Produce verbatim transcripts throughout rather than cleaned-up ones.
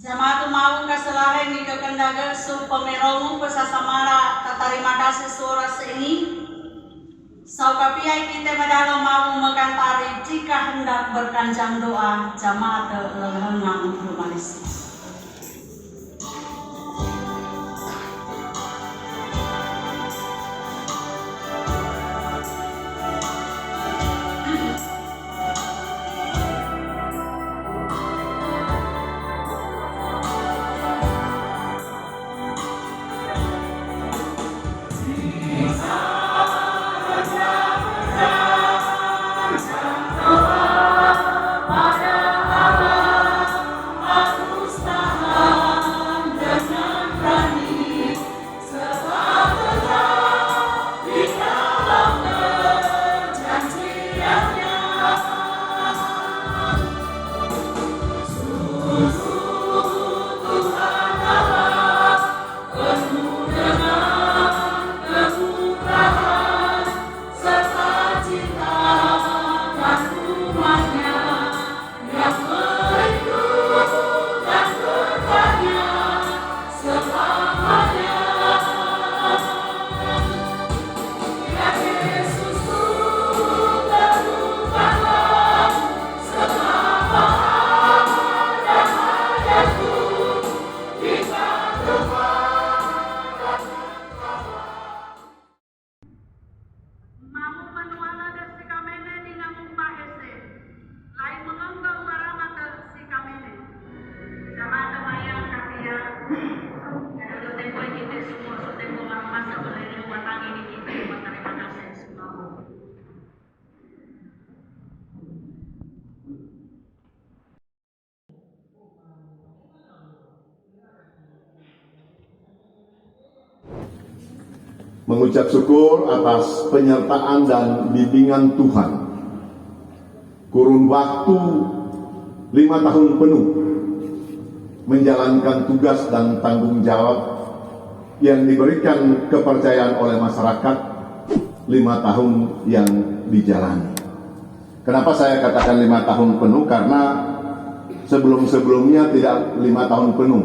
Jamaat mamu kasalahen ni kekendaga su pemerongu pesasamara tatarima kasih suara seini. Sau kapia kite medalo mamu mekantari jika hendak berkanjang doa jamaat lelehengang humanis. Mamu manuala de si kamene ni ngamung pahese, lai mengangga ubarama de si kamene. Jamaat mayang kapia, kada lo tempo kite semua, so tempo masa boleh watangi ni kite, terima kasih semua. Mengucap syukur atas penyertaan dan bimbingan Tuhan. Kurun waktu lima tahun penuh menjalankan tugas dan tanggung jawab yang diberikan kepercayaan oleh masyarakat lima tahun yang dijalani. Kenapa saya katakan lima tahun penuh? Karena sebelum-sebelumnya tidak lima tahun penuh.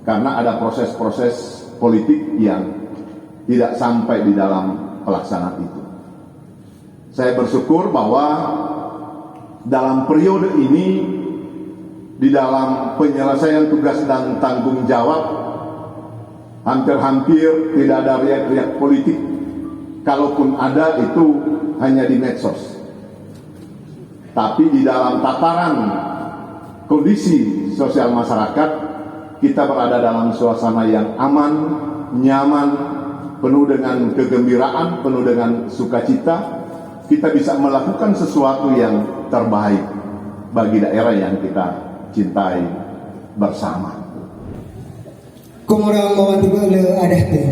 Karena ada proses-proses politik yang tidak sampai di dalam pelaksanaan itu. Saya bersyukur bahwa dalam periode ini, di dalam penyelesaian tugas dan tanggung jawab, hampir-hampir tidak ada riak-riak politik. Kalaupun ada, itu hanya di medsos. Tapi di dalam tataran kondisi sosial masyarakat, kita berada dalam suasana yang aman, nyaman, penuh dengan kegembiraan, penuh dengan sukacita. Kita bisa melakukan sesuatu yang terbaik bagi daerah yang kita cintai bersama. Komorang mawantu bele adahte.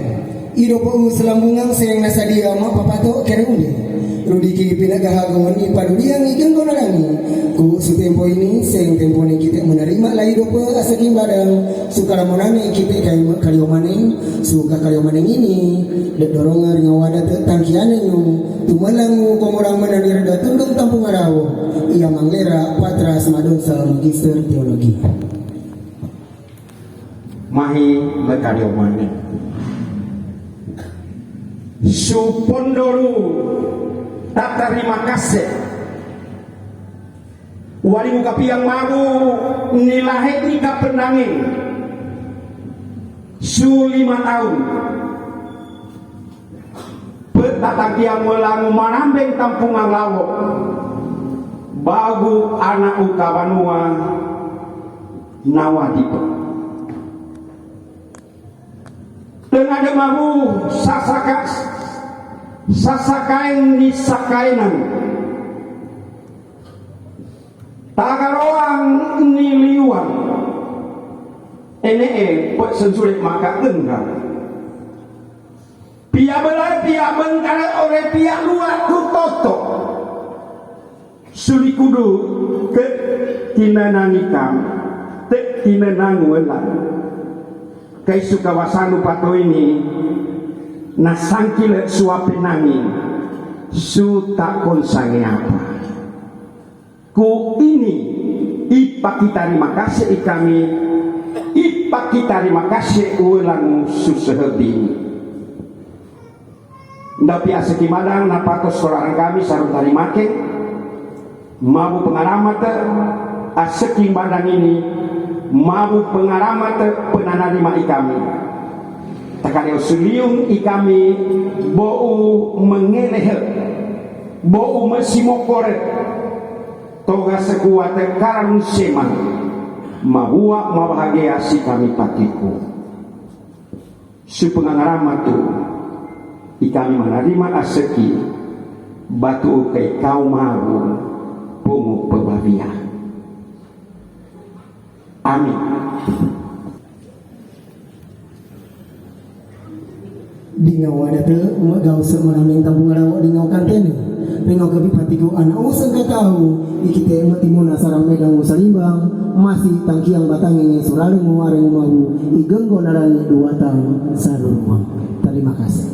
Idope selambungan seng nasadia mapapato kere umbe. Rudiki pinagahagon ipadudian igenggo nanami. Ku su tempo ini seng tempo ni kite menerima lai dope asegin badang. Su karamonane kite kai kaliomaneng. Su kakaliomaneng ini. Dek dorongan ngawada te tangkianeng nu. Tumalang komorang menanir da tundung tampung arawo. Ia manglera patra semadon sa magister teologi. Mahi mekariomaneng. Su pondolu tatarima kase. Wali mukapiang magu ni lahe ni kapenangen. Su lima taun. Petatangkiang welangu manambeng tampungan lawo. Bagu anak ukabanua nawadipe. Tengah demabu sasaka, sasakaen ni sakaenan. Tagaroang ni liwan. Enee pe sensulit maka enggal. Pia belai, pia bengkale, ore pia luat ku toto. Suli kudu te tinenang ikam, te tinenang welang. Kai su kawasanu pato ini, nasangkile suape nangin, su takon sange apa. Ku ini, ipakita rima kase ikami, Pakita rimakase uwelangu susehebi. Ndapi aseki mbadang napatos kolarang kami sarung tarimake, mabu pengaramat aseki mbadang ini, mabu pengaramat penanarima ikami. Takadeo suliung ikami bou mengelehe, bou mesimokore, toga sekuate kararung seman, mabua mabahagea si kami patiku. Supengangaramatu ikami manarima aseki, batu ukai kau mabu pungu pebabia. Amin. Dinga wadate umegau semenameng tampung rawo dinga kantene. Ringo kepi patiku anak useng katau ikite mati muna sarang medang usalimbang, masih tangkiang batangi surale nguare ngumabu igenggo narangi duatang saruruang. Terima kasih.